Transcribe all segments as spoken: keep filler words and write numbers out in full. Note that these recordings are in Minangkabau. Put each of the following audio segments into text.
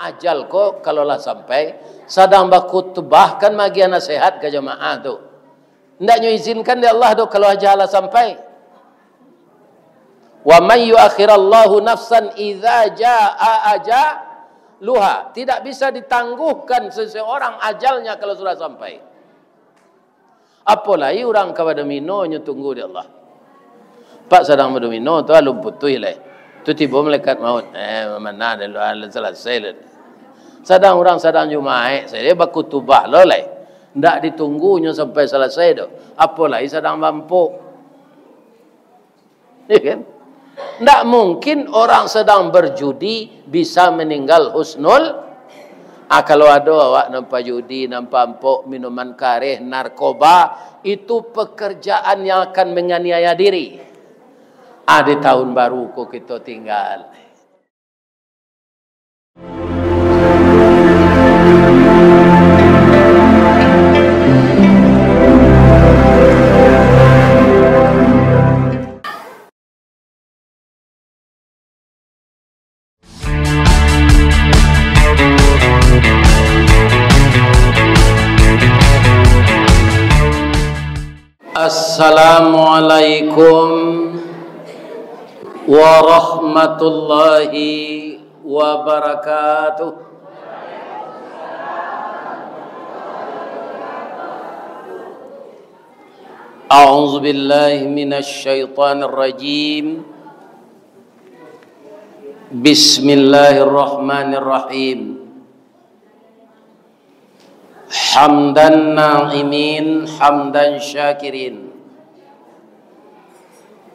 Ajal ko kalau lah sampai, sadang bakhutbah kan maagiah nasihat ka jamaah tu. Ndaknyo izinkan dek Allah doh kalau ajal lah sampai. "Wa may yuakhirallahu nafsan idza jaa ajaluha." Tidak bisa ditangguhkan seseorang ajalnya kalau sudah sampai. Apo lai urang ka badomino nyo tunggu dek Allah. Pak sadang badomino tu alun putuih lai. Tu tibo malaikat maut. Eh, mana dah lu, alun salasai lai. Sadang urang sadang Jumaik sajo bakutubah lo lai. Ndak ditunggu nyo sampai salasai tu. Apo lai sadang bampok. Ya kan? Ndak mungkin orang sedang berjudi bisa meninggal husnul. Ah, kalau ado awak nan pajudi, nan pampok, minuman kareh, narkoba, itu pekerjaan yang akan menganiaya diri. Ah, di tahun baru ko kito tinggal. Assalamualaikum warahmatullahi wabarakatuh. A'udzubillahi minasyaitonirrajim. Bismillahirrahmanirrahim. Hamdan na'imin, hamdan syakirin.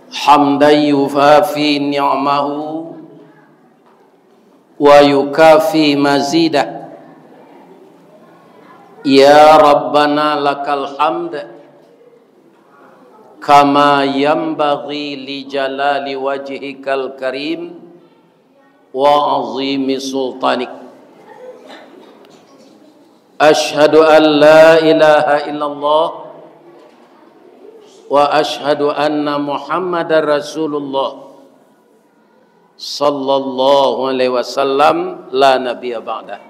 Hamdan yuwafi ni'amahu wa yukafi mazidah. Ya Rabbana lakal hamd, kama yanbaghi li jalali wajhikal karim wa azimi sultanik. Asyhadu an la ilaha illallah wa asyhadu anna Muhammadar Rasulullah sallallahu alaihi wasallam, la nabiyya ba'dah.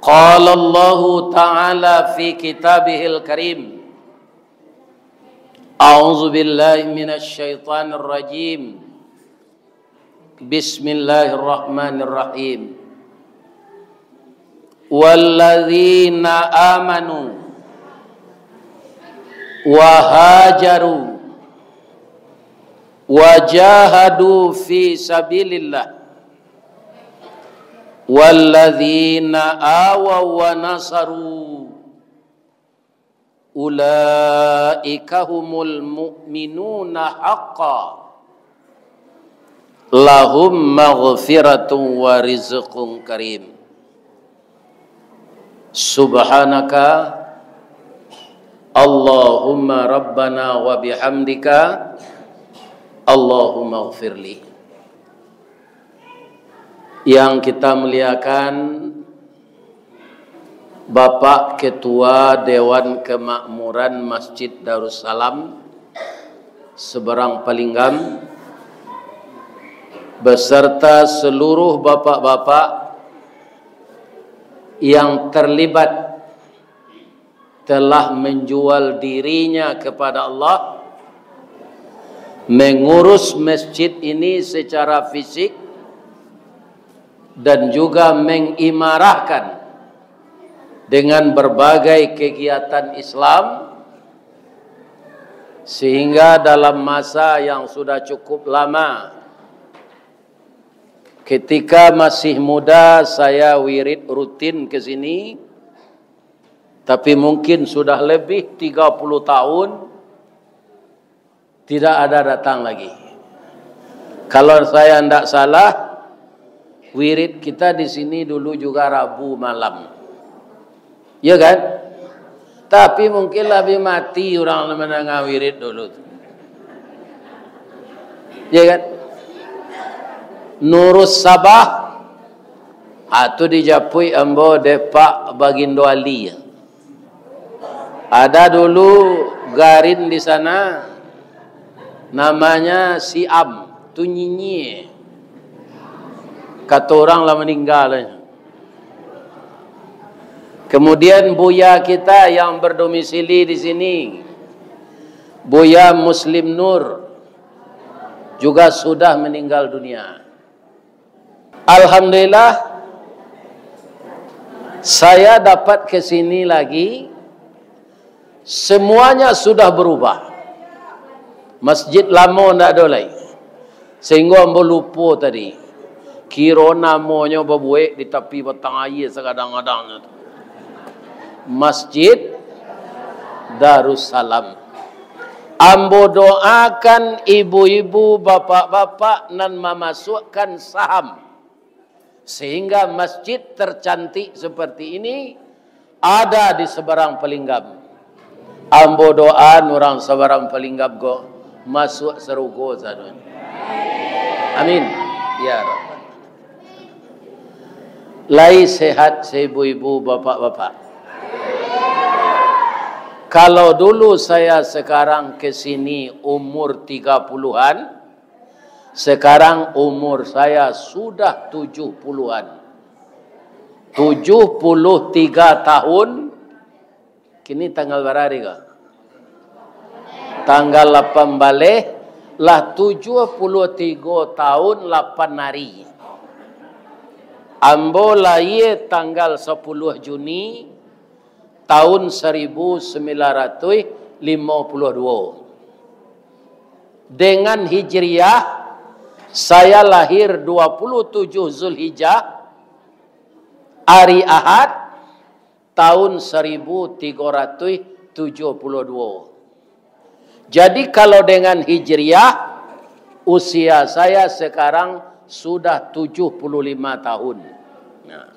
Qala Allahu ta'ala fi kitabihil karim. A'udzu billahi minasy syaithanir rajim. Bismillahirrahmanirrahim. Walladzina amanu wa hajaru wa jahadu fi sabilillah, walladzina awaw wa nasaru, ulaika humul mu'minuna haqqan, lahum maghfiratun wa rizqun karim. Subhanaka Allahumma Rabbana wa bihamdika, Allahumma ghfirli. Yang kita muliakan, Bapak Ketua Dewan Kemakmuran Masjid Darussalam Seberang Palinggam, beserta seluruh bapak-bapak yang terlibat telah menjual dirinya kepada Allah, mengurus masjid ini secara fisik, dan juga mengimarahkan dengan berbagai kegiatan Islam, sehingga dalam masa yang sudah cukup lama, ketika masih muda, saya wirid rutin ke sini, tapi mungkin sudah lebih tiga puluh tahun tidak ada datang lagi. Kalau saya ndak salah, wirid kita di sini dulu juga Rabu malam. Ya kan? Tapi mungkin lah bi mati urang mandanga wirid dulu tu. Ya kan? Nurus Sabah, ah, tu dijapuik ambo dek Pak Bagindo Ali. Ada dulu garin di sana, namanya Siam, tu nyinyie. Kato urang lah maningga lah. Kemudian buya kita yang berdomisili di sini, Buya Muslim Nur, juga sudah meninggal dunia. Alhamdulillah, saya dapat ke sini lagi, semuanya sudah berubah. Masjid lamo ndak ado lai. Sehingga ambo lupo tadi. Kiro namonyo babuek di tapi batang aia sagadang-gadangnyo tu. Masjid Darussalam. Ambo doakan ibu-ibu, bapak-bapak nan mamasuakkan saham, sehingga masjid tercantik seperti ini ada di Seberang Pelinggam. Ambo doaan urang Seberang Pelinggam ko masuak sarugo sadonyo. Amin. Ya Rabbal. Lai sehat saibu-ibu, bapak-bapak? Kalau dulu saya sekarang ke sini umur tiga puluhan, sekarang umur saya sudah tujuh puluhan. Tujuh puluh tiga tahun, kini tanggal bara hari ko? Tanggal lapan baleh, lah tujuh puluh tiga tahun lapan hari. Ambo lahia tanggal sapuluah Juni tahun saribu sambilan ratuih limo puluah duo. Dengan Hijriah, saya lahir dua puluh tujuh Zulhijjah, hari Ahad, tahun saribu tigo ratuih tujuah puluah duo. Jadi, kalau dengan Hijriah, usia saya sekarang sudah tujuh puluh lima tahun. Nah,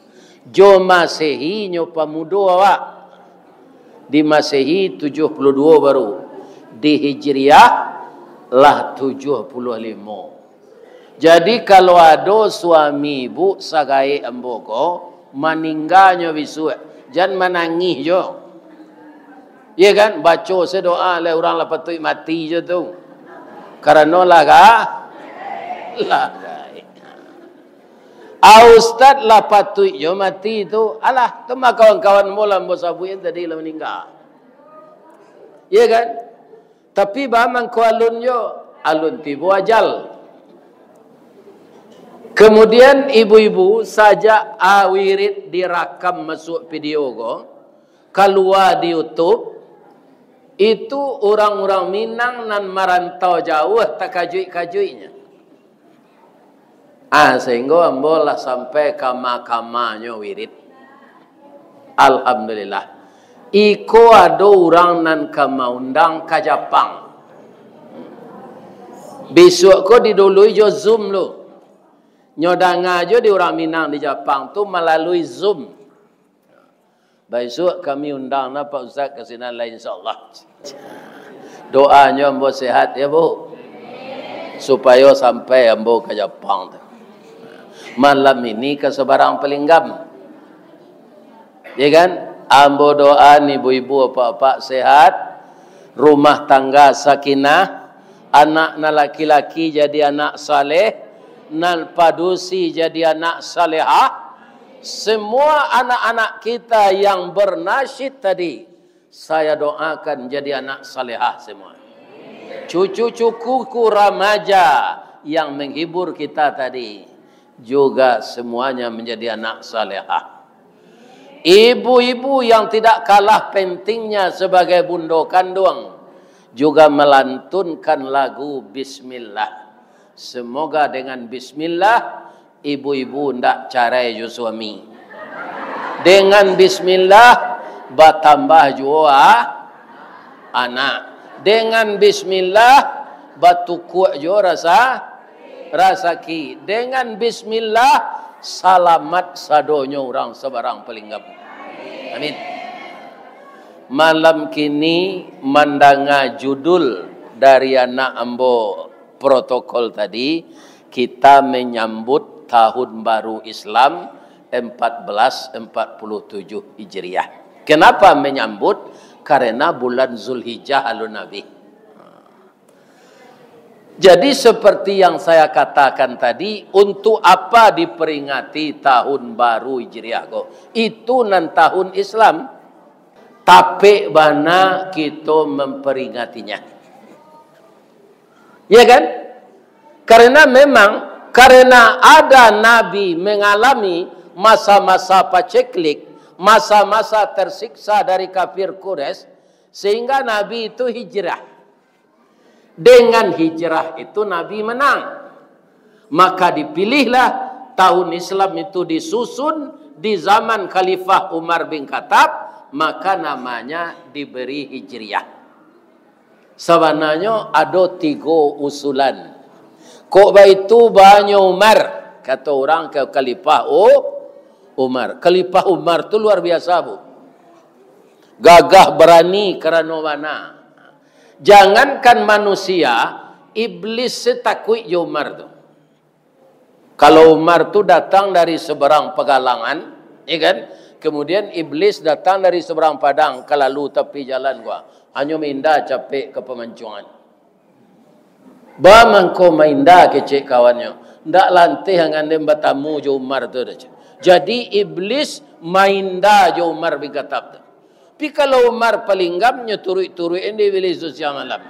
jo Masehi nyo pamudo awak. Di Masehi tujuah puluah duo baru. Di Hijriah lah tujuah puluah limo. Jadi, kalau ado suami ibu sagaek ambo ko, maningganyo bisuak, jan manangih jo. Iya kan? Baco se doa, lah urang lah patuik mati jo tu. Karano lah ga-, lah gaek. Ah, ustaz lah patuik jo mati tu. Alah, tu mah kawan-kawan ambo lah ambo sabuik tadi lah maningga. Iya kan? Tapi ba mangko alun jo, alun tibo ajal. Kemudian ibu-ibu, sajak a wirid dirakam masuak video ko, kalua di YouTube, itu urang-urang Minang nan marantau jauah takajuik-kajuiknyo. Ah, sahinggo ambo lah sampai kama-kamanyo wirid. Alhamdulillah. Iko ado urang nan ka maundang ka Japang. Bisuak ko didului jo Zoom lu. Nyo danga jo di urang Minang di Japang tu malalui Zoom. Baisuak kami undang nah Pak Ustaz ka sinan lai, insyaallah. Doanyo ambo sehat ya, Bu. Supayo sampai ambo ka Japang tu. Malam ini ka Seberang Pelinggam. Ya kan? Ambo doaan ibu-ibu, apak-apak sehat, rumah tangga sakinah, anak nan laki-laki jadi anak saleh, nan padusi jadi anak salehah, semua anak-anak kita yang bernasyid tadi, saya doakan jadi anak salehah semua. Cucu-cucuku remaja yang menghibur kita tadi, juga semuanya menjadi anak salehah. Ibu-ibu yang tidak kalah pentingnya sebagai bundo kanduang juga melantunkan lagu Bismillah. Semoga dengan Bismillah, ibu-ibu ndak carai jo suami. Dengan Bismillah, batambah juo a-, anak. Dengan Bismillah, batukuak juo rasa rasaki. Dengan Bismillah, salamat sadonyo urang Seberang Pelinggam. Amin. Malam kini mandanga judul dari anak ambo protokol tadi, kita menyambut tahun baru Islam empat belas empat puluh tujuh Hijriah. Kenapa menyambut? Karena bulan Zulhijjah alun abih. Jadi, seperti yang saya katakan tadi, untuk apa diperingati tahun baru Hijriah ko? Itu nan tahun Islam. Tapek bana kito memperingatinya. Ya kan? Karena memang, karena ada Nabi mengalami masa-masa paceklik, masa-masa tersiksa dari kafir Quraisy, sehingga Nabi itu hijrah. Dengan hijrah itu Nabi menang. Maka dipilihlah tahun Islam itu disusun di zaman Khalifah Umar bin Khattab, maka namanya diberi Hijriah. Sabananyo ado tigo usulan. Kok baitu banyo Umar, kato urang ka Khalifah U-, Umar. Khalifah Umar tu luar biasa, Bu. Gagah barani karano bana. Jangankan manusia, iblis se takuik jo Umar tu. Kalau Umar tu datang dari seberang pagalangan, ya kan? Kemudian iblis datang dari seberang padang, ka lalu tapi jalan gua. Hanyo minda capek ka pamancuangan. Ba mangko mainda kecek kawannyo. Ndak lanteh angan den batamu jo Umar tu doh. Jadi iblis mainda jo Umar bin Khattab tu. Tapi kalau Umar palinggam, nyo turuik-turuik ende iblis tu siang malam.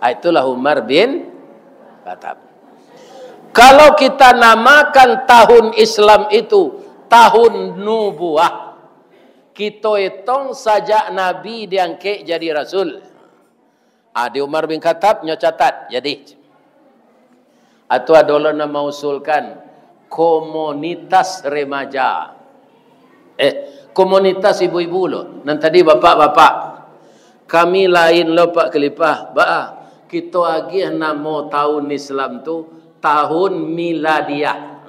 Ah, itulah Umar bin Khattab. Kalau kita namakan tahun Islam itu tahun nubuah, kito etong sajak Nabi diangkek jadi rasul. Ah, di Umar bin Khattab, nyo catat, jadi. Atau ado lo nan mausulkan komunitas remaja. Eh, komunitas ibu-ibu lo. Nan tadi bapak-bapak. Kami lain lo, Pak Khalifah. Baa, kito agiah namo tahun Islam tu tahun miladiah.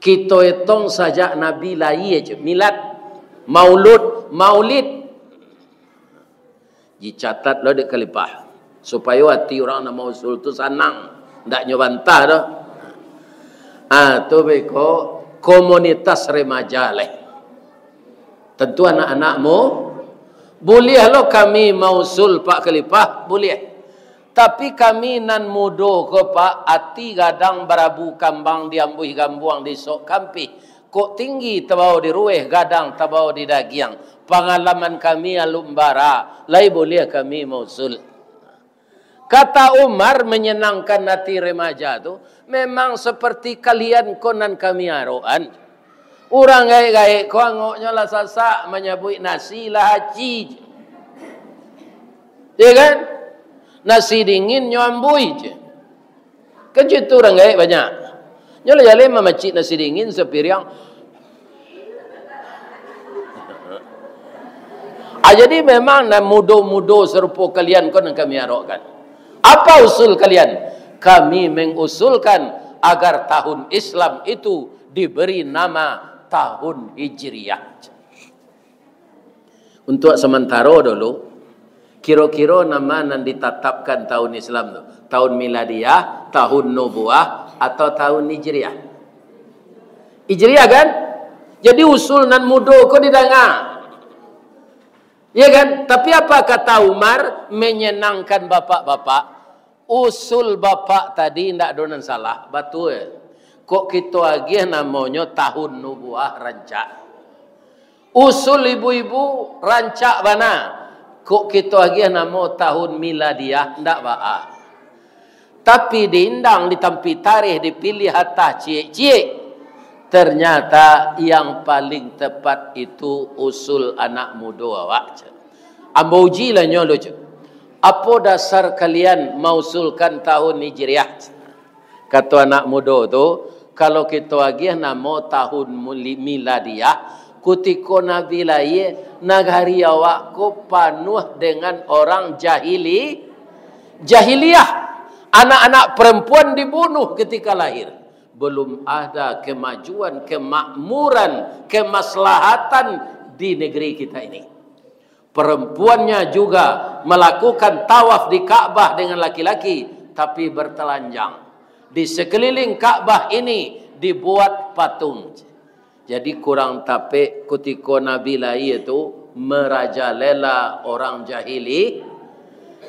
Kito etong sajak Nabi lahia je. Milad, maulud, maulid. Dicatat lo dek Khalifah, supayo ati urang nan mausul tu sanang, ndak nyo bantah doh. Ah, tu beko komunitas remaja leh. Tentu anak-anak mu-, buliah lo kami mausul, Pak Khalifah, buliah. Tapi kami nan mudo ko, Pak, ati gadang barabu kambang, diambuih gambuang, disok kampih. Kok tinggi tabao di ruweh, gadang tabao di dagiang. Pangalaman kami alun bara, lai buliah kami mausul. Kata Umar menyenangkan hati remaja tu, memang seperti kalian ko nan kami arokan. Urang gaek-gaek ko angoknyo lah sasak, manyabuik nasi lah aci. Ya kan? Nasi dingin nyo ambuih je. Kan cito urang gaek banyak. Nyo lah jaleh mamacik nasi dingin sapiriang. Ah, jadi memang nan mudo-mudo sarupo kalian ko nan kami arokkan. Apa usul kalian? Kami mengusulkan agar tahun Islam itu diberi nama tahun Hijriah. Untuak samantaro dulu, kiro-kiro nama nan ditatapkan tahun Islam tu? Tahun miladiah, tahun nubuah, atau tahun hijriah? Hijriah kan? Jadi usul nan mudo ko didanga. Ya kan? Tapi apa kata Umar menyenangkan bapak-bapak? Usul bapak tadi ndak ado nan salah, batua. Kok kito agiah namonyo tahun nubuah rancak. Usul ibu-ibu rancak bana. Kok kito agiah namo tahun miladiah, ndak baa. Tapi diindang, ditampi tarikh, dipilih atah ciek-ciek. Ternyata yang paling tepat itu usul anak mudo awak. Ambo uji lah nyo lo, cek. Apo dasar kalian mausulkan tahun Hijriah? Kato anak mudo tu, kalau kito agiah namo tahun muli-, miladiah, kutiko Nabi lahia, nagari awak ko panuah dengan orang jahili-, jahiliah. Anak-anak perempuan dibunuh ketika lahir. Belum ada kemajuan, kemakmuran, kemaslahatan di negeri kita ini. Perempuannya juga melakukan tawaf di Ka'bah dengan laki-laki, tapi bertelanjang. Di sekeliling Ka'bah ini dibuat patung. Jadi kurang tapek kutiko Nabi lahia tu, Merajalela orang jahili.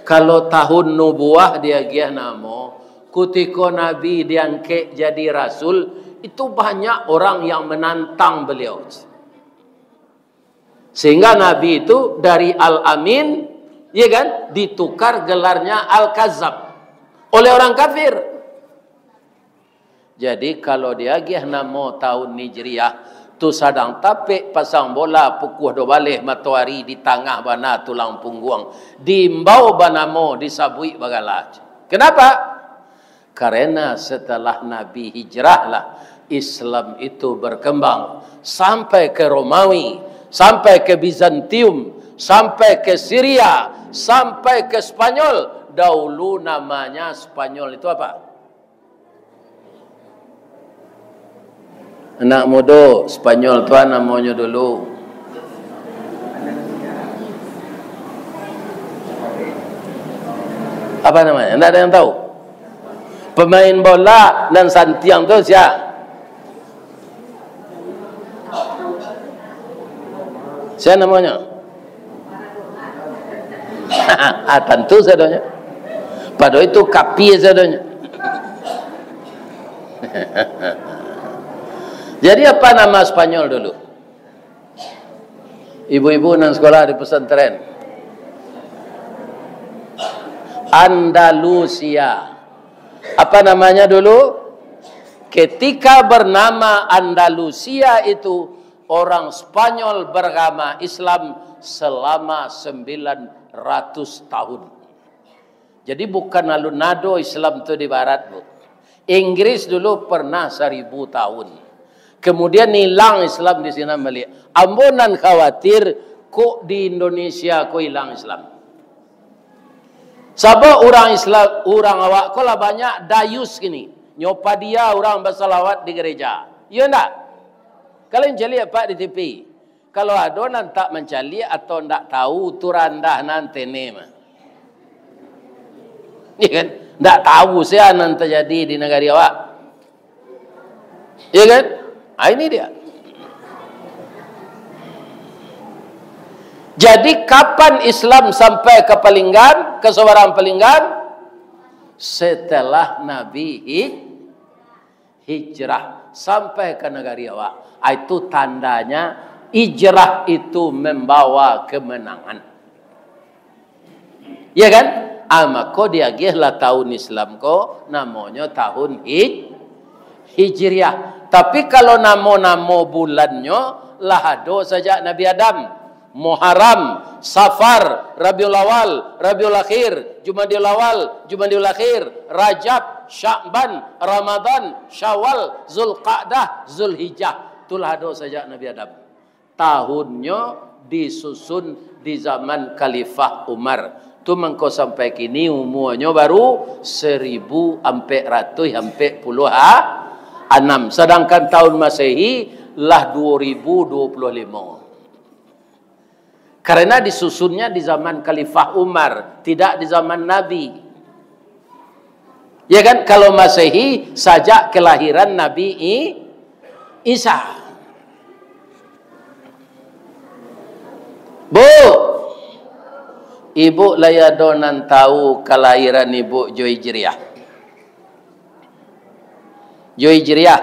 Kalau tahun nubuah diagiah namo, kutiko Nabi diangkek jadi rasul, itu banyak orang yang menantang beliau. Sehingga Nabi itu dari Al-Amin, ya kan, ditukar gelarnya Al-Kazab oleh orang kafir. Jadi, kalau diagiah namo tahun Hijriah, tu sadang tapek pasang bola pukua duo baleh matoari di tangah bana tulang pungguang, diimbau banamo, disabuik bagala. Kenapa? Karena setelah Nabi hijrah lah, Islam itu berkembang sampai ke Romawi, sampai ke Bizantium, sampai ke Syria, sampai ke Spanyol. Dahulu namanya Spanyol itu apa? Anak mudo, Spanyol tu namonyo dulu. Apa namanya? Ndak ada yang tahu. Pemain bola nan santiang tu sia? Sia namonyo? Ah, tantu sadonyo. Pado itu kapia sadonyo. Jadi, apa nama Spanyol dulu? Ibu-ibu nan sekolah di pesantren. Andalusia. Apa namanya dulu? Ketika bernama Andalusia itu, orang Spanyol beragama Islam selama sembilan ratus tahun. Jadi, bukan alun ado Islam tu di barat, Bu. Inggris dulu pernah saribu tahun. Kemudian hilang Islam di sinan baliak. Ambo nan khawatir, kok di Indonesia ko hilang Islam. Sabab urang Islam, urang awak ko lah banyak dayus kini. Nyo padia urang basalawat di gereja. Iyo ndak? Kalau mancaliak, Pak, di T V. Kalau ado nan tak mancaliak atau ndak tahu, tu randah nan tene mah. Iya kan? Ndak tahu sia nan tajadi di nagari awak. Iya kan? Ah, ini dia. Jadi, kapan Islam sampai ka Palinggan, ka Sabarang Palinggan? Setelah Nabi hi-, hijrah sampai ka nagari awak. Ah, itu tandanya hijrah itu membawa kemenangan. Ya kan? Ah, mako diagiahlah tahun Islam ko, namonyo tahun Hij-, Hijriah. Tapi kalau namo-namo bulannyo lah ado sajak Nabi Adam. Muharram, Safar, Rabiul Awal, Rabiul Akhir, Jumadil Awal, Jumadil Akhir, Rajab, Sya'ban, Ramadan, Syawal, Zulqa'dah, Zulhijjah. Itulah ado sajak Nabi Adam. Tahunnyo disusun di zaman Khalifah Umar. Tu mangko sampai kini umuanyo baru seribu ampek ratuih ampek puluah anam. Sadangkan tahun Masehi lah dua ribu dua puluh limo. Karena disusunnya di zaman Khalifah Umar, tidak di zaman Nabi. Ya kan? Kalau Masehi, sajak kelahiran Nabi I-, Isa. Bu, ibu lai ado nan tahu kalahiran ibu jo Hijriah? Jo Hijriah.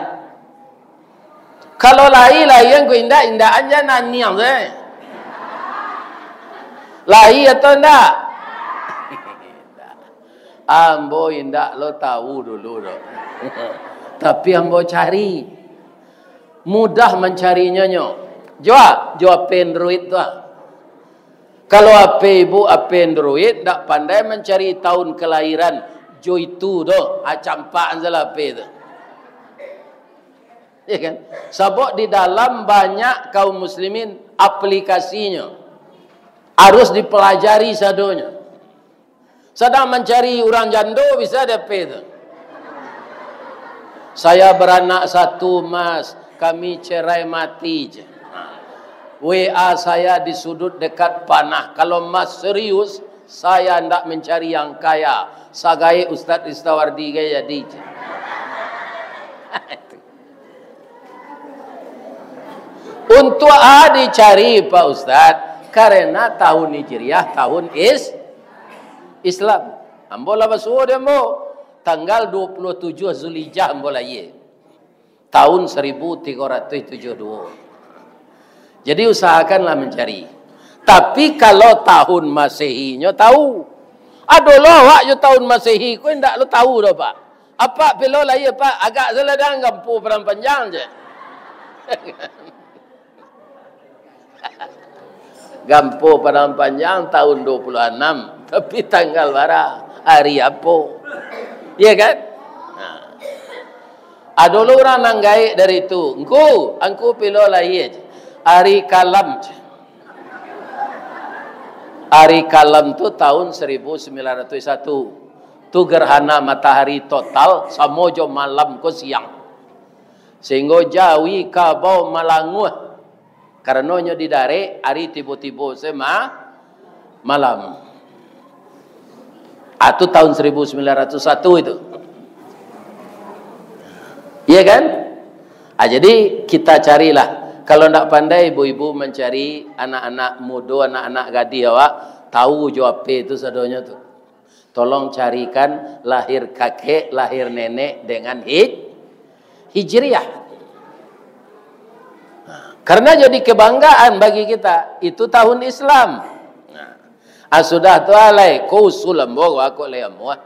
Kalau lai, lai angku indak, indak anja naniang se. Lai atau indak? Ambo indak lo tahu dulu doh. Tapi ambo cari. Mudah mancarinyo nyo. Jo a, jo H P Android tu a. Kalau H P ibu H P Android, ndak pandai mancari tahun kelahiran, jo itu doh, ah, campak salah H P tu. Ya kan? Sabab di dalam banyak kaum muslimin aplikasinyo. Harus dipelajari sadonyo. Sadang mancari urang jando, bisa di H P tu. "Saya beranak satu, Mas. Kami cerai mati," je. "W A saya di sudut dekat panah. Kalau Mas serius, saya ndak mencari yang kaya. Sagaek Ustaz Ristawardi gai jadi," je. Untuak a dicari, Pak Ustaz? Karena tahun Hijriah, tahun is-, Islam. Ambo lah basuo di ambo. Tanggal dua puluh tujuh Zulhijjah ambo lahia. Tahun seribu tiga ratus tujuh duo. Jadi usahakanlah mencari. Tapi kalau tahun Masehinyo tahu. Ado lo awak jo tahun Masehi ko indak lo tahu doh, Pak. Apak pilo lahia, Pak? Agak saladang Gampo Padang Panjang je. Gampo Padang Panjang tahun dua puluh anam, tapi tanggal bara? Hari apo? Iya kan? Nah. Ado lo urang nan gaek dari tu. Ngku, angku pilo lahia? Hari Kalam. Hari Kalam tu tahun seribu sembilan ratus satu. Tu gerhana matahari total, samo jo malam ko siang. Sehinggo jawi kabau malanguah. Karano nyo didarek, ari tibo-tibo se ma-, malam. Ah, tu tahun seribu sembilan ratus satu itu. Iya kan? Ah, jadi kita carilah. Kalau ndak pandai ibu-ibu mancari anak-anak mudo, anak-anak gadih awak, tahu jo ape itu sadonyo tu. Tolong carikan lahir kakek, lahir nenek dengan hij-, Hijriah. Nah, karena jadi kebanggaan bagi kita, itu tahun Islam. Nah, ah, sudah tu alai, ko usul ambo, ko lai amuah.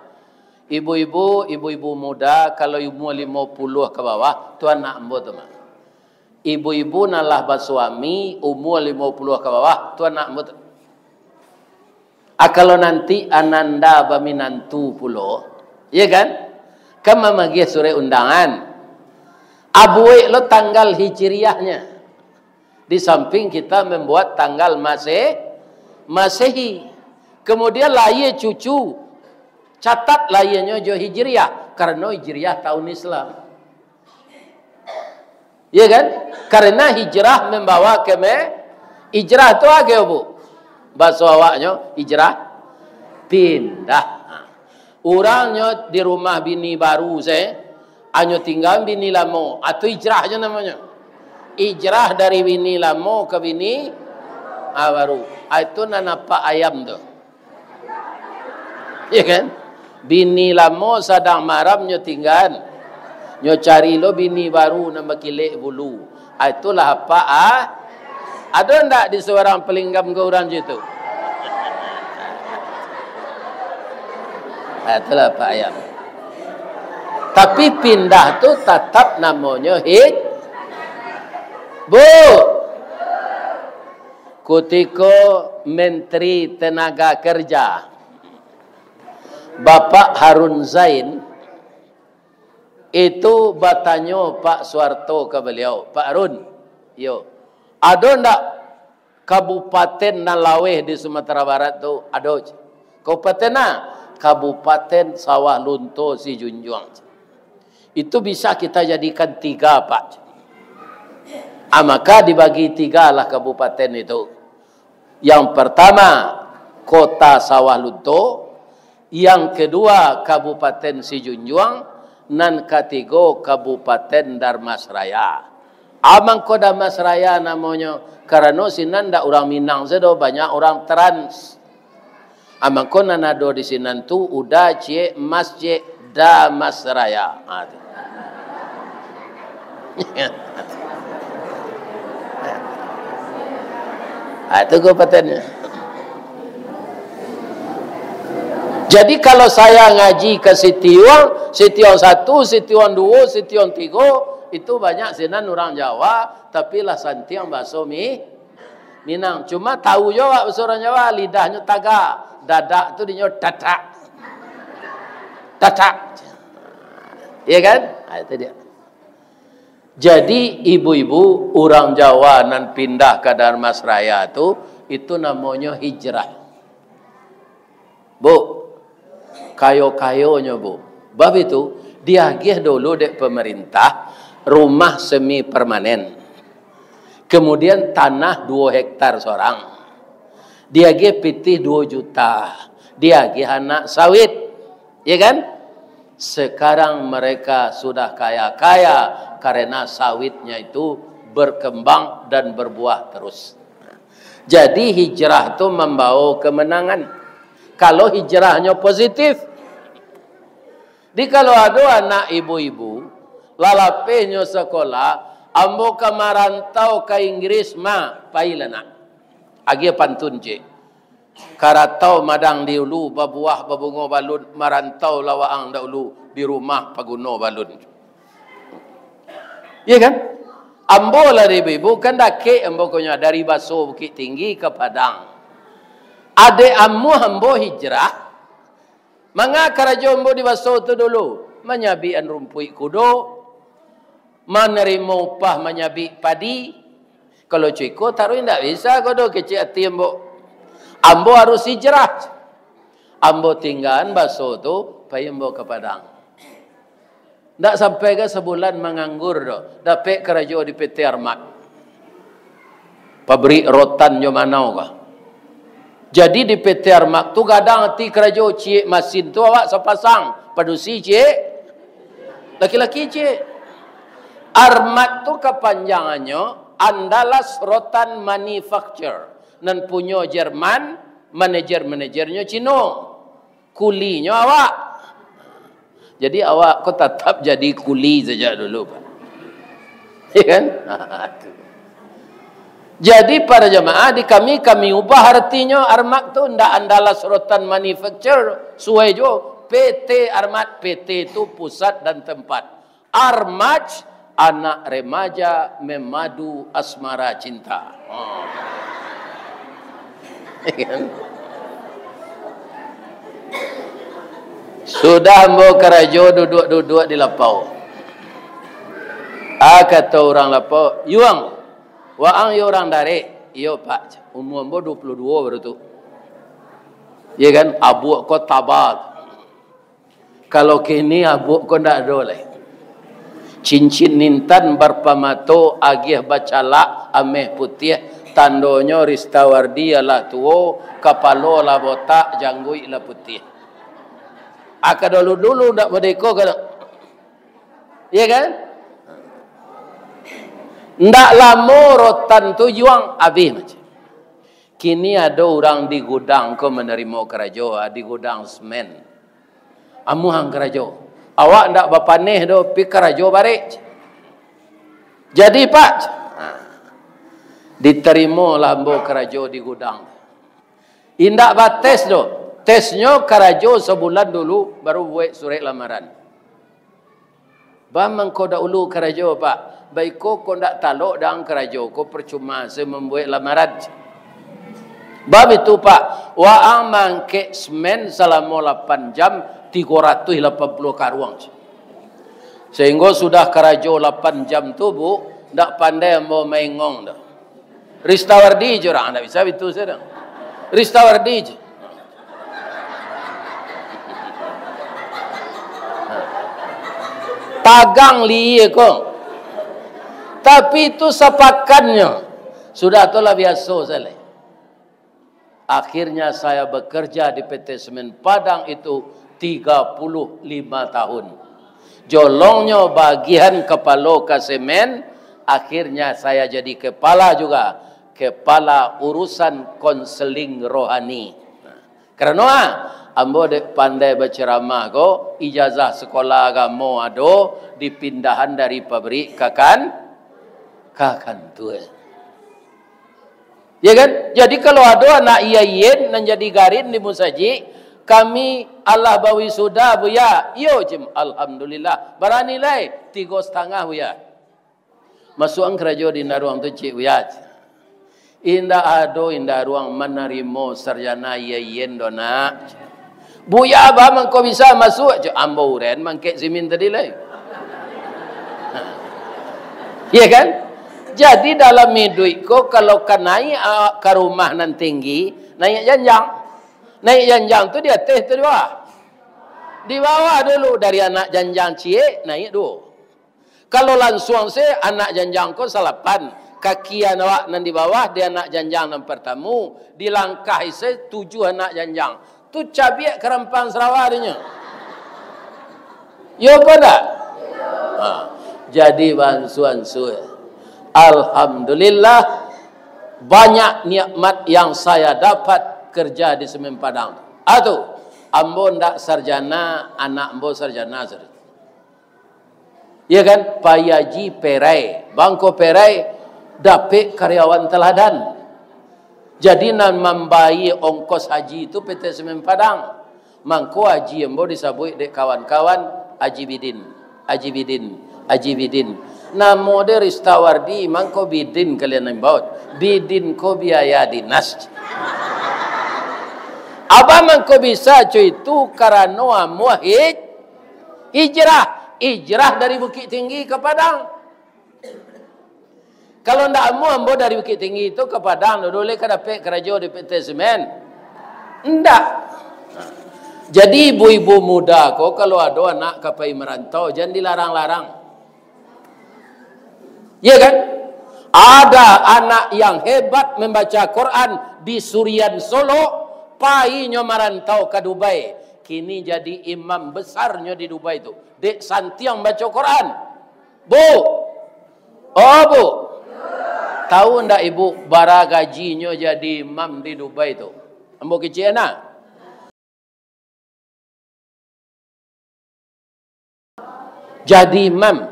Ibu-ibu, ibu-ibu muda, kalau umua limo puluah ka bawah, tu anak ambo tu mah. Ibu-ibu nan lah basuami, umua limo puluah ka bawah, tu anak ambo tu. Ah, kalau nanti ananda baminantu pulo, ya kan? Kan mamagiah surek undangan. Abuek lo tanggal hijriahnyo. Di samping kita membuat tanggal Mase-, Masehi. Kemudian lahia cucu, catat lahianyo jo hijriah, karano hijriah tahun Islam. Iya kan? Karena hijrah membawa keme-, hijrah tu apo, Bu? Baso awaknyo, hijrah, pindah. Urangnyo di rumah bini baru se, anyo tingga bini lamo, ah, tu hijrahnyo namonyo. Hijrah dari bini lamo ka bini, ah, baru. Ah, itu nan apak ayam tu. Ya kan? Bini lamo sadang maram nyo tinggaan. Nyo cari lo bini baru nan bakilek bulu. Ah, itulah apak, ah. Ado ndak di Subarang Palinggam ko urang cak itu? Ah, itulah apak ayam. Tapi pindah tu tatap namonyo hij-, Bu. Kutiko Menteri Tenaga Kerja, Bapak Harun Zain, itu batanyo Pak Suharto ka baliau, "Pak Harun, yo, ado ndak kabupaten nan laweh di Sumatera Barat tu?" "Ado." "Kabupaten a?" "Kabupaten Sawah Lunto Sijunjuang." Itu bisa kita jadikan tiga, Pak. Ah, maka dibagi tigalah kabupaten itu. Yang pertama, Kota Sawah Lunto, yang kedua, Kabupaten Sijunjuang, nan katigo, Kabupaten Darmasraya. Amangko Darmasraya namonyo, karano sinan ndak urang Minang se doh, banyak urang Trans. Ah, mangko nan ado di sinan tu, Uda, ciek, Mas, ciek, Damasraya. Ah, tu. Ah, tu kabupaten. Jadi, kalau saya ngaji ka Sitiuang, Sitiuang satu, Sitiuang duo, Sitiuang tigo, itu banyak sinan urang Jawa, tapi lah santiang baso Mi-, Minang. Cuma tahu jo awak baso urang Jawa, lidahnyo tagak. Dadak tu dinyo tatak. Tatak. Iya kan? Ah, itu dia. Jadi, ibu-ibu, urang Jawa nan pindah ka Darmasraya tu, itu namonyo hijrah. Bu, kayo-kayonyo, Bu. Bab itu, diagiah dulu dek pemerintah rumah semi permanen. Kemudian tanah duo hektar sorang. Diagiah pitih duo juta. Diagiah anak sawit. Ya kan? Sekarang mereka sudah kaya-kaya karena sawitnya itu berkembang dan berbuah terus. Jadi hijrah tu mambawa kemenangan. Kalau hijrahnyo positif. Di kalau ado anak ibu-ibu, lalapehnyo sekolah, "Ambo ka marantau ka Inggris, Ma." "Pailah, Nak." Agiah pantun, cik. Karatau madang di ulu, babuah babungo balun, marantau lah waang dahulu, di rumah paguno balun. Iya kan? Ambo lah di ibu-ibu, kan dakek ambo konyo dari Baso Bukittinggi ka Padang. Adek amuah ambo hijrah, manga karajo ambo di Baso tu dulu, manyabikan rumpuik kudo, manarimo upah manyabik padi. Kalau ciko taruih ndak bisa ko do kecek ati ambo. Ambo harus hijrah. Ambo tinggaan Baso tu, pai ambo ka Padang. Ndak sampai ka sabulan manganggur do, dapek karajo di P T Armat. Pabrik rotan jo manau ka. Jadi di P T Armat tu gadang ati karajo, ciek masin tu awak sapasang, padusi ciek, laki-laki ciek. Armat tu kapanjangannyo Andalas Rotan Manufacture, nan punyo Jerman, manajer-manajernyo Cino. Kulinyo awak. Jadi awak ko tatap jadi kuli sajak dulu, Pak. Ya kan? Jadi para jamaah, di kami, kami ubah artinyo Armat tu, ndak Andalas Rotan Manufacture, suai jo P T Armat, P T tu pusat dan tempat. Armat, anak remaja memadu asmara cinta. Oh. Kan? Sudah ambo karajo duduak-duduak di lapau. Ah, kato urang lapau, "Yuang, waang yo urang Darek?" "Iyo, Pak." "Umua ambo duo puluah duo baru tu." Iya kan? Abuak ko taba. Kalau kini abuak ko ndak ado lai. Cincin intan barpamato, agiah bacalak, ameh putiah, tandonyo Ristawardi alah tuo, kapalo lah botak, jangguik lah putiah. Aka dulu-dulu ndak modeko ka. Iya kan? Ndak lamo rotan tu juang, abih macam. Kini ado urang di gudang ko manarimo karajo, ah, di gudang semen. Amuah ang karajo. Awak ndak bapaneh doh, pi karajo barek. Jadi, Pak, ha, ditarimolah ambo karajo di gudang. Indak bates doh. Tesnyo karajo sabulan dulu, baru buek surek lamaran. Ba mangko dahulu karajo, Pak. Baiko ko ndak talok dang karajo ko, percuma se mambuek lamaran. Bab itu, Pak, waang maangkek semen salamo lapan jam, tigo ratuih lapan puluah karuang. Sehinggo sudah karajo lapan jam tu, Bu, ndak pandai ambo maengong doh. Ristawardi je urang, ndak bisa bitu sajo. Ristawardi je. Tagang lihia ko. Tapi itu sapakannyo. Sudah tu lah biaso sajo. Akhirnya saya bekerja di P T Semen Padang itu tiga puluh lima tahun. Jolongnyo bagian kapalo ka semen, akhirnya saya jadi kepala juga, kepala urusan konseling rohani. Karano, ah, ambo dek pandai baceramah ko, ijazah sekolah agamo ado, dipindahan dari pabrik ka kan-, ka kantua. Ya kan? Jadi, kalau ado anak Iya Yen nan jadi garin di musajik, "Kami alah bawisuda, Buya." "Iyo, Cim." "Alhamdulillah." "Bara nilai?" "Tigo satangah, Buya." "Masuakan karajo di indak aruang tu, Cik, Buya." "Indak ado indak aruang manarimo sarjana Iya Yen doh, Nak." "Buya, baa mangko bisa masuak?" "Cak ambo uren maangkek simin tadi lai." Iya kan? Jadi, dalam iduik ko, kalau ka naiak, ah, ka rumah nan tinggi, naiak janjang. Naiak janjang tu di ateh tu di bawah? Di bawah dulu, dari anak janjang ciek, naiak duo. Kalau lansuang se, anak janjang ko salapan, kakian awak nan di bawah di anak janjang nan partamu, di langkah ise tujuah anak janjang. Tu cabiak karampang sarawa dinyo. Yo apo ndak? Ha. Jadi baansua-ansua. Alhamdulillah, Banyak nikmat yang saya dapat kerja di Semen Padang. Atu, ambo ndak sarjana, anak ambo sarjana, saudara. Ya kan? Pai haji perai, bangko perai, dapek karyawan teladan. Jadi, nan mambayia ongkos haji tu P T Semen Padang. Mangko haji ambo disabuik dek kawan-kawan, Haji Bidin, Haji Bidin, Haji Bidin. Namo de Ristawardi, mangko Bidin kalian imbaut. Bidin ko biaya dinas. Abah mangko bisa co itu karano amuah hij-, hijrah. Hijrah dari Bukittinggi ka Padang. Kalau ndak amuah ambo dari Bukittinggi tu ka Padang, dulu lai ka dapek karajo di P T Semen. Ndak. Jadi, ibu-ibu muda ko, kalau ado anak ka pai marantau, jan dilarang-larang. Ya kan? Ada anak yang hebat membaca Quran di Surian Solo, pai nyo marantau ka Dubai. Kini jadi imam besarnyo di Dubai tu. Dek santiang baco Quran. Bu. Oh, Bu. Tahu ndak Ibu, bara gajinyo jadi imam di Dubai tu? Ambo kecek nah. Jadi imam.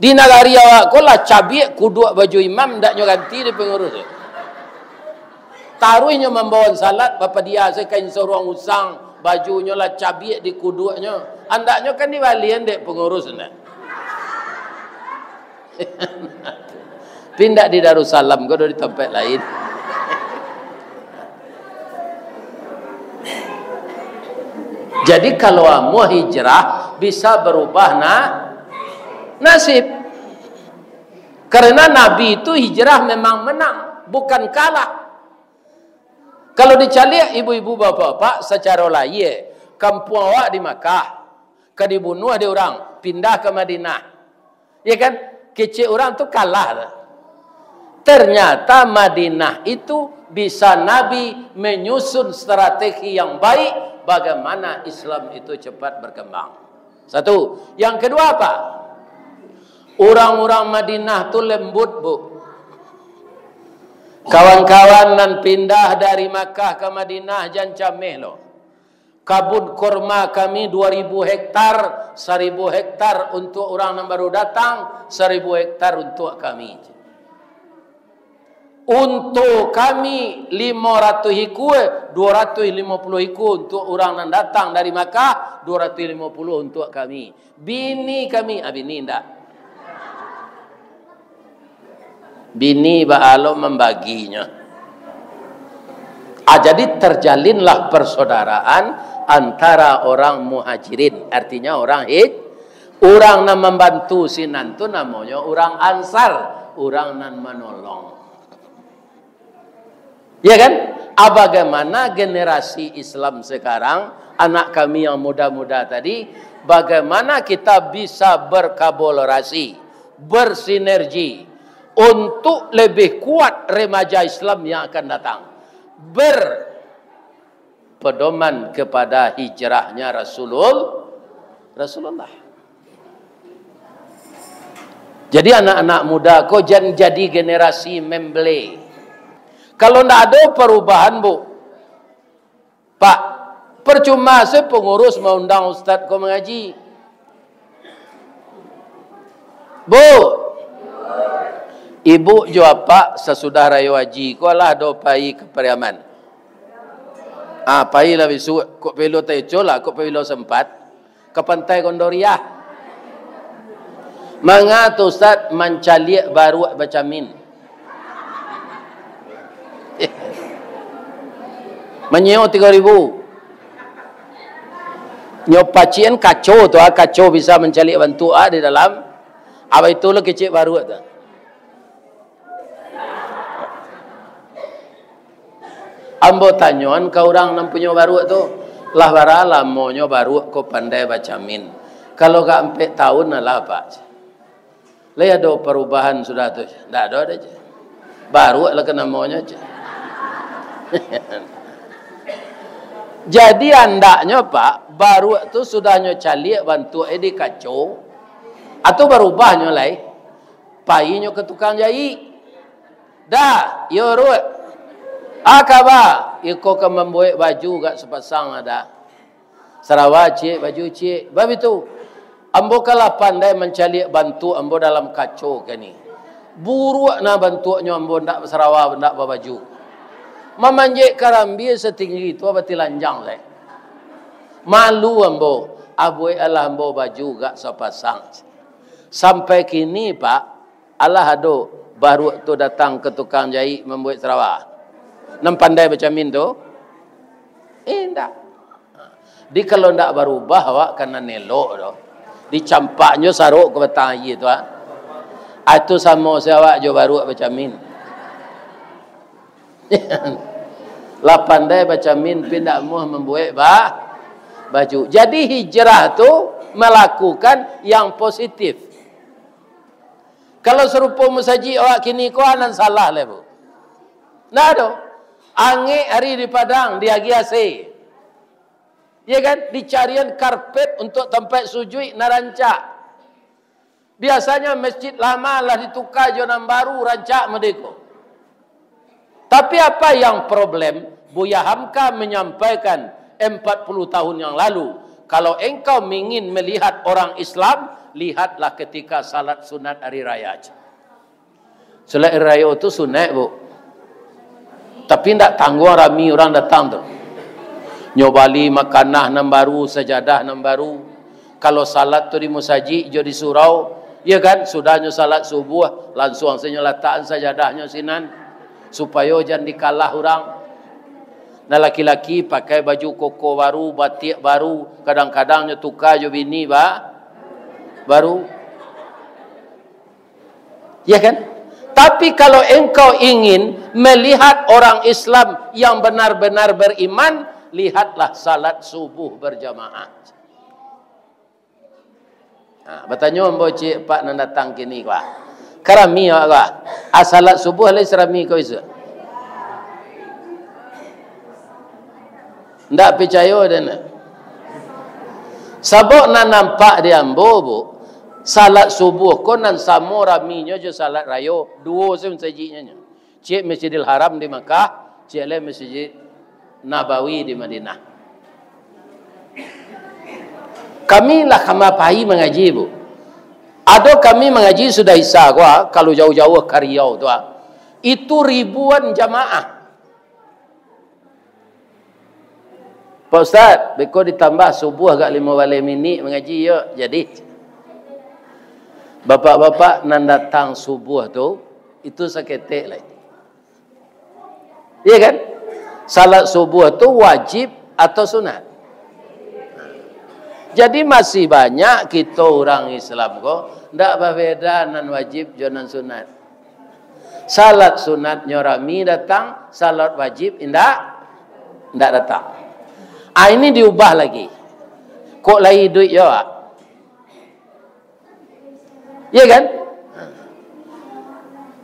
Di nagari awak ko lah cabiak kuduak baju imam, ndak nyo ganti di pengurus. Taruih nyo mambawan salat, bapadia se kain saruang usang, bajunyo lah cabiak di kuduaknyo. Andaknyo kan dibalian dek pengurus nah. Tapi ndak di Darussalam ko, di tampek lain. Jadi, kalau amuah hijrah, bisa berubah na-, nasib. Karena Nabi itu hijrah memang menang, bukan kalah. Kalau dicaliak ibu-ibu, bapak-bapak, sacaro lahia, kampuang awak di Makkah, ka dibunuah dek urang, pindah ka Madinah. Ya kan? Kecek urang tu kalah. Ternyata Madinah itu bisa Nabi menyusun strategi yang baik bagaimana Islam itu cepat berkembang. Satu. Yang kedua apa? Urang-urang Madinah tu lembut, Bu. Kawan-kawan nan pindah dari Makkah ka Madinah, jan cameh lo. Kabun korma kami dua ribu hektar, saribu hektar untuk urang nan baru datang, saribu hektar untuk kami. Unto kami limo ratuih ikua, dua ratuih limo puluah ikua untuk urang nan datang dari Makkah, dua ratuih limo puluah untuk kami. Bini kami, ah, bini indak. Bini baa lo mambaginyo. Ah, jadi terjalinlah persaudaraan antara orang Muhajirin, artinya orang hij-, urang nan mambantu sinan tu namonyo urang Ansar, urang nan manolong. Ya kan? Ah, bagaimana generasi Islam sekarang, anak kami yang muda-muda tadi, bagaimana kita bisa berkolaborasi, bersinergi untuk lebih kuat remaja Islam yang akan datang, berpedoman kepada hijrahnya Rasulul-, Rasulullah. Jadi, anak-anak muda ko jan jadi generasi memble. Kalau ndak ado perubahan, Bu, Pak, percuma se pengurus maundang ustaz ko mangaji. Bu, ibu jo apak sasudah rayo haji ko alah do pai ka Pariaman. Ah, pailah bisuak, kok pilo teco lah, kok pilo sempat. Ka Pantai Gondoriah. Manga tu, Ustaz, mancaliak baruak bacamin. Manyeo tigo ribu. Nyo pacian kaco tu, ah, kaco bisa mancaliak bantuak, ah, di dalam. Abah itu lo kecek baruak tu. Ambo tanyoan ka urang nan punyo baruak tu, "Lah bara lamonyo baruak ko pandai bacamin?" "Kalau ka ampek taun lah, Pak." "Lai ado parubahan sudah tu?" "Ndak ado doh, Cik. Baruak lah ka namonyo, Cik." Jadi, andaknyo, Pak, baruak tu sudah nyo caliak bantuak e di kaco, atau barubahnyo lai, painyo ka tukang jaik. Dah, iyo Ruth. A kaba, iko ka mambuek baju gak sapasang dah. Sarawa ciek, baju ciek. Bab itu, ambo kalah pandai mancaliak bantuak ambo dalam kaco kini. Buruak nah bantuaknyo, ambo ndak basarawa, ndak babaju. Mamanjek karambia satinggi tu batilanjang lai. Malu ambo, abuek alah ambo baju gak sapasang. Sampai kini, Pak, alah ado baruak tu datang ka tukang jaik mambuek sarawa. Nan pandai bacamin tu? Indak. Di kalau ndak barubah awak ka nan elok tu. Dicampaknyo sarok ka batang aia tu, ah. Ah, tu samo se awak jo baruak bacamin. Lah pandai bacamin, pi ndak amuah mambuek ba-, baju. Jadi hijrah tu melakukan yang positif. Kalau sarupo musajik awak kini ko, a nan salah lai, Bu? Ndak ado. Angek ari di Padang, diagiah A C. Ya kan? Dicarian karpet untuk tampek sujuik nan rancak. Biasanya masjid lama lah dituka jo nan baru, rancak mode ko. Tapi apa yang problem? Buya Hamka menyampaikan empat puluh tahun yang lalu, kalau engkau ingin melihat orang Islam, lihatlah ketika salat sunat hari raya. Salat hari raya tu sunat, Bu. Tapi ndak tangguang rami urang datang tu. Nyo bali makanah nan baru, sajadah nan baru. Kalau salat tu di musajik jo di surau, ya kan, sudahnyo salat subuah, lansuang se nyo latakan sajadahnyo sinan, supayo jan dikalah urang. Nah, laki-laki pakai baju koko baru, batiak baru, kadang-kadang nyo tuka jo bini ba-, baru. Ya kan? Tapi kalau engkau ingin melihat orang Islam yang benar-benar beriman, lihatlah salat subuh berjamaah. Ha, batanyo ambo ciek Pak nan datang kini ko, ah. Ka rami awak ko, ah. Ah, salat subuh lai sarami ko isuak. Ndak picayo den. Sabab nan nampak di ambo, Bu, salat subuh ko nan samo raminyo jo salat rayo, duo se musajiknyo nyo. Ciek Masjidil Haram di Makkah, ciek lai Masjid Nabawi di Madinah. Kami lah kama pai mangaji, Bu. Ado kami mangaji sudah Isya ko, ah, kalau jauah-jauah ka Riau tu, ah. Itu ribuan jamaah. "Pak Ustaz, beko ditambah subuh agak limo baleh minik mangaji, yo." Jadi, bapak-bapak nan datang subuh tu, itu saketek lai. Iya kan? Salat subuh tu wajib atau sunat? Jadi, masih banyak kito urang Islam ko, ndak babeda nan wajib jo nan sunat. Salat sunatnyo rami datang, salat wajib indak, indak datang. Ah, ini diubah lagi. Kok lai iduik yo, ah? Iya kan?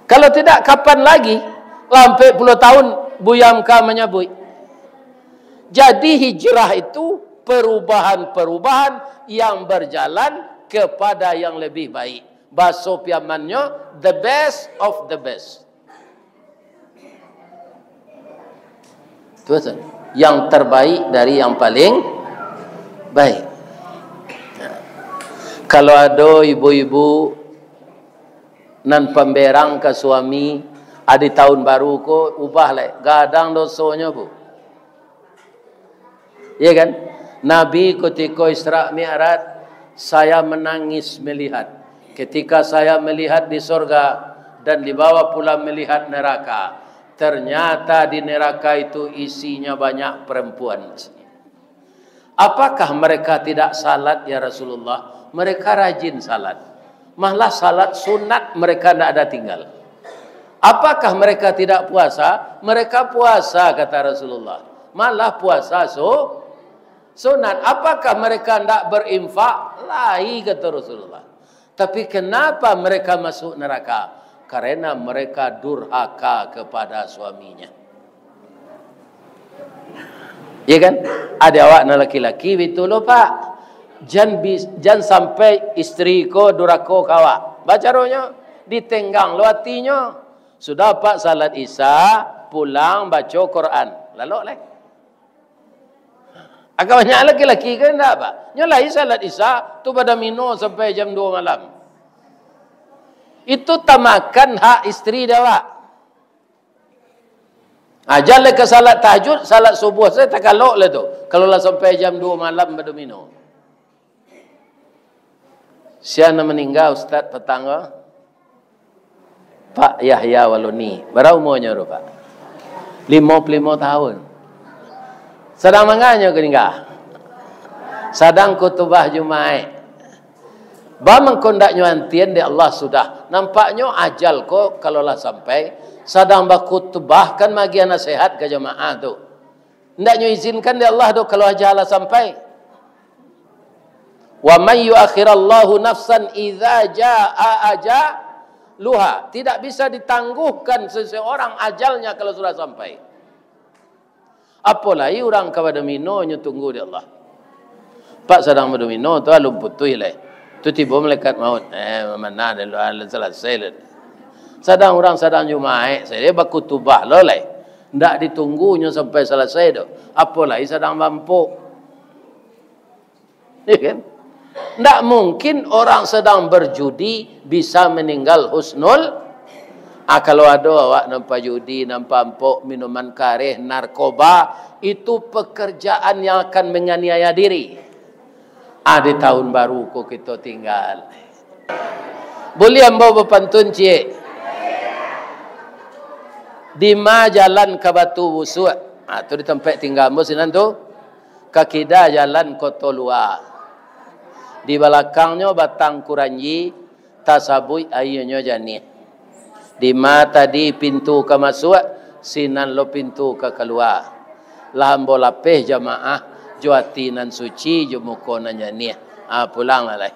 Kalau tidak, kapan lagi? Lah ampek puluah tahun Buya Hamka manyabuik. Jadi, hijrah itu perubahan-perubahan yang berjalan kepada yang lebih baik. Baso Piamannyo, the best of the best. Tu, Ustaz. Yang terbaik dari yang paling baik. Kalau ado ibu-ibu nan pamberang ka suami, ah, di tahun baru ko, ubah lai. Gadang dosonyo, Bu. Iya kan? Nabi kutiko Isra Mi'raj, "Saya menangis melihat. Ketika saya melihat di sorga dan dibawa pulang melihat neraka, ternyata di neraka itu isinya banyak perempuan." "Apakah mereka tidak salat, ya Rasulullah?" "Mereka rajin salat. Malah salat sunat mereka ndak ada tinggal." "Apakah mereka tidak puasa?" "Mereka puasa," kata Rasulullah. "Malah puasa su-, sunat." "Apakah mereka ndak berinfak?" "Lai," kata Rasulullah. "Tapi kenapa mereka masuk neraka?" "Karena mereka durhaka kepada suaminya." Iya kan? Ado awak nan laki-laki bitu lo, Pak. Jan bis-, jan sampai istri ko durako ka awak. Bacaronyo, ditenggang lo atinyo. Sudah Apak salat Isya, pulang baco Quran. Lalok lai. Agak banyak laki-laki kan ndak, Pak? Nyo lai salat Isya, tu badomino sampai jam dua malam. Itu tamakan hak isteri dia, Pak. Aja lai ka salat tahajud, salat subuh sajo takalok lah tu. Kalau lah sampai jam dua malam badomino. Sia nan maningga, Ustaz, patang ko? Pak Yahya Waloni. Bara umuanyo tu, Pak? Limo puluah limo tahun. Sadang manga nyo maningga? Sadang khutubah Jumaik. Ba mangko ndak nyo antian dek Allah sudah. Nampaknyo ajal ko kalau lah sampai, sadang bakhutubah kan magiah nasihat ka jamaah tu. Ndak nyo izinkan dek Allah doh kalau ajal lah sampai. "Wa may yuakhirallahu nafsan idza jaa ajaluha." Tidak bisa ditangguhkan seseorang ajalnya kalau sudah sampai. Apo lai urang ka badomino nyo tunggu dek Allah. Pak sadang badomino tu alun putuih lai. Tu tibo malaikat maut. Eh, mana dah lu, alun salasai lai. Sadang urang sadang Jumaik sajo, bakutubah lo lai. Ndak ditunggu nyo sampai salasai doh. Apo lai sadang bampok. Ya kan? Ndak mungkin orang sadang berjudi bisa meninggal husnul. Ah, kalau ado awak nan pajudi, nan pampok, minuman kareh, narkoba, itu pekerjaan yang akan menganiaya diri. Ah, di tahun baru ko kito tinggal. Buliah ambo bapantun ciek? Dima jalan ka Batu Busuak? Ah, tu di tampek tingga ambo sinan tu. Ka kida jalan Koto Lua. Di balakangnyo Batang Kuranji, tasabuik aianyo janiah. Dima tadi pintu ka masuak, sinan lo pintu ka kalua. Lah ambo lapeh jamaah, jo ati nan suci, jo muko nan janiah. Ah, pulanglah lai.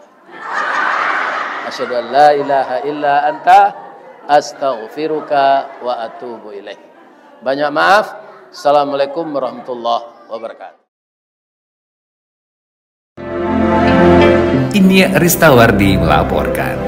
Asyhadu an la ilaha illa anta, astaghfiruka wa atubu ilaik. Banyak maaf. Assalamualaikum warahmatullahi wabarakatuh. Iniak Ristawardi melaporkan.